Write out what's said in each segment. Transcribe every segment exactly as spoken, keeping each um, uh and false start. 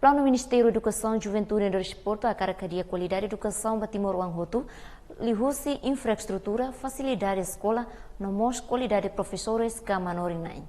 Planu Ministériu Edukasaun, Juventude no Desportu hakarak hadi'a kualidade edukasaun ba timoroan hotu, liuhusi infraestrutura, fasilidade eskola, no mós kualidade profesores ka manorin-na'in.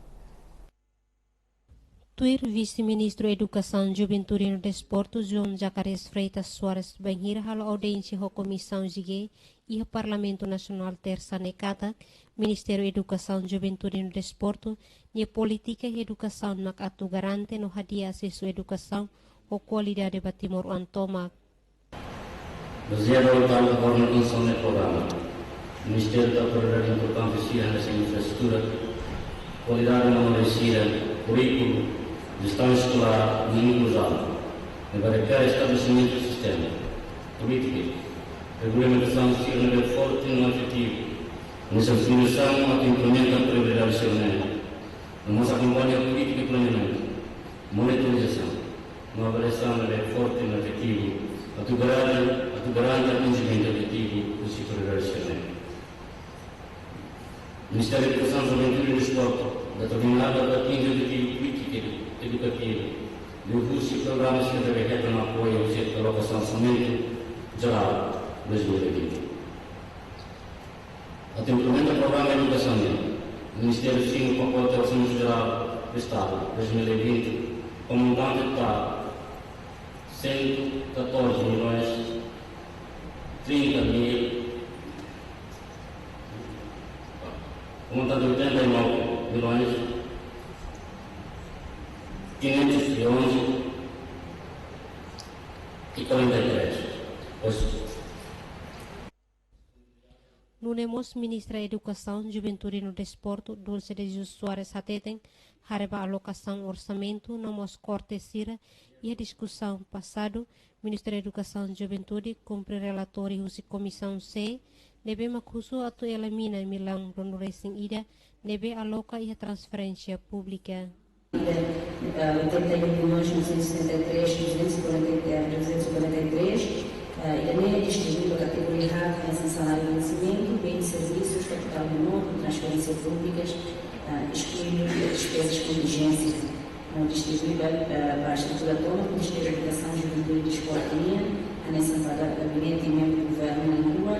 Tuir Vise-Ministru Edukasaun, Juventude no Desportu, João Zacarias Freitas Soares, bainhira halo audiénsia ho Komisaun G iha Parlamentu Nasionál, Tersa ne'e, katak Ministériu Edukasaun, Juventude no Desportu nia polítika edukasaun mak atu garante no hadi'a asesu edukasaun ho kualidade ba timoroan tomak. Bazeia ba oitava governasaun ne'e programa, Ministériu dá prioridade importante sira hanesan infraestrutura, kualidade manorin sira, kurríkulu, jestaun eskolár no inkluzaun. Ne'ebé refere estabelesimentu sistema, polítika, regulamentasaun sira ne'ebé forte no efetivu, hanesan Fundasaun atu implementa prioridade sira-ne'e. No mós akompaña polítika planeamentu, monitorizasaun, no avaliasaun ne'ebé forte no efetivu, atu garante, atu garante atinjimentu efetivu husi prioridade sira-ne'e. Ministériu Edukasaun, Juventude no Desportu determinadu atu atinje objetivu polítika edukativu liuhusi programa sira ne'ebé hetan apoiu husi alokasaun orsamentu jerál dois mil e vinte. Atu implementa programa edukasaun nian, Ministériu simu pakote Orsamentu Jerál do Estadu dois mil e vinte, ho montante total cento e catorze milhões trinta mil, ho montante oitenta e nove milhões quinhentos e onze e quarenta e três. Pois, Nune'e mós Ministra Edukasaun, Juventude no Desportu, Dulce de Jesus Soares, hateten, haree ba alokasaun orsamentu no mós korte sira iha diskusaun pasadu, Ministra Edukasaun, Juventude kumpre relatóriu husi Komisaun C, ne'ebé mak husu atu elimina millaun ruanulu-resin-ida ne'ebé aloka iha transferénsia públika. Eh, oitenta e um milhões novecentos e setenta e três, duzentos e quarenta e três, duzentos e quarenta e três, eh, ida-ne'e distribui ba kategoria haat, hanesan saláriu, vensimentu, bens e serviços, capital menor, transferências públicas, eh, excluindo despesas contingência. No distribui ba, eh, ba estrutura tomak, Ministériu Edukasaun, Juventude no Desportu nian, hanesan ba Gabinete, membru Governu na'in-rua,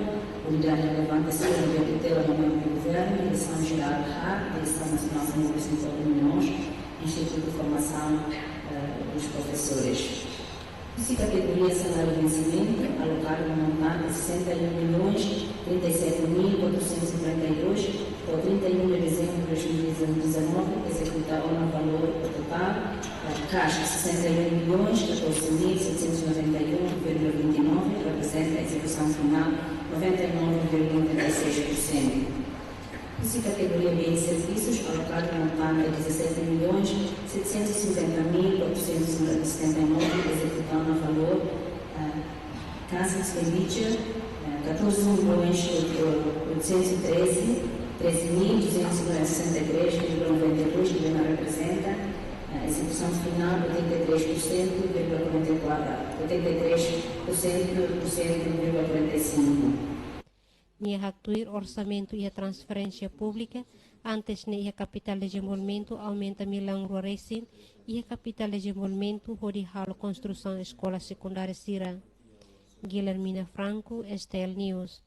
unidade relevante sira ne'ebé tutela ba membru Governu, Diresaun Jerál haat, Diresaun Nasionál Saúde Menores, Instituto de Formação, eh, dos Professores. Husi kategoria saláriu, vensimentu, alokadu montante sessenta e um milhões trinta e sete mil quatrocentos e quarenta e dois, ho trinta e um de dezembro de dois mil e dezanove, ezekuta ona valór totál, eh, kaixa sessenta e um milhões catorze mil setecentos e noventa e um vírgula vinte e nove, reprezenta ezekusaun finál noventa e nove vírgula noventa e seis por cento. Husi kategoria bens e serviços, alokadu montante dezassete milhões setecentos e cinquenta mil quatrocentos e setenta e nove, ezekuta ona valór, eh, cash expenditure, eh, catorze milhões oitocentos e treze, treze mil duzentos e sessenta e três vírgula noventa e dois, ne'ebé reprezenta, eh, ezekusaun finál oitenta e três por cento vírgula quarenta e quatro, oitenta e três por cento, por cento vírgula quarenta e cinco. Nia haktuir orsamentu iha transferénsia públika, antes ne'e iha kapitál dezenvolvimentu aumenta millaun rua resin iha kapitál dezenvolvimentu hodi halo konstrusaun eskola sekundária sira. Guilhermina Franco, S T L News.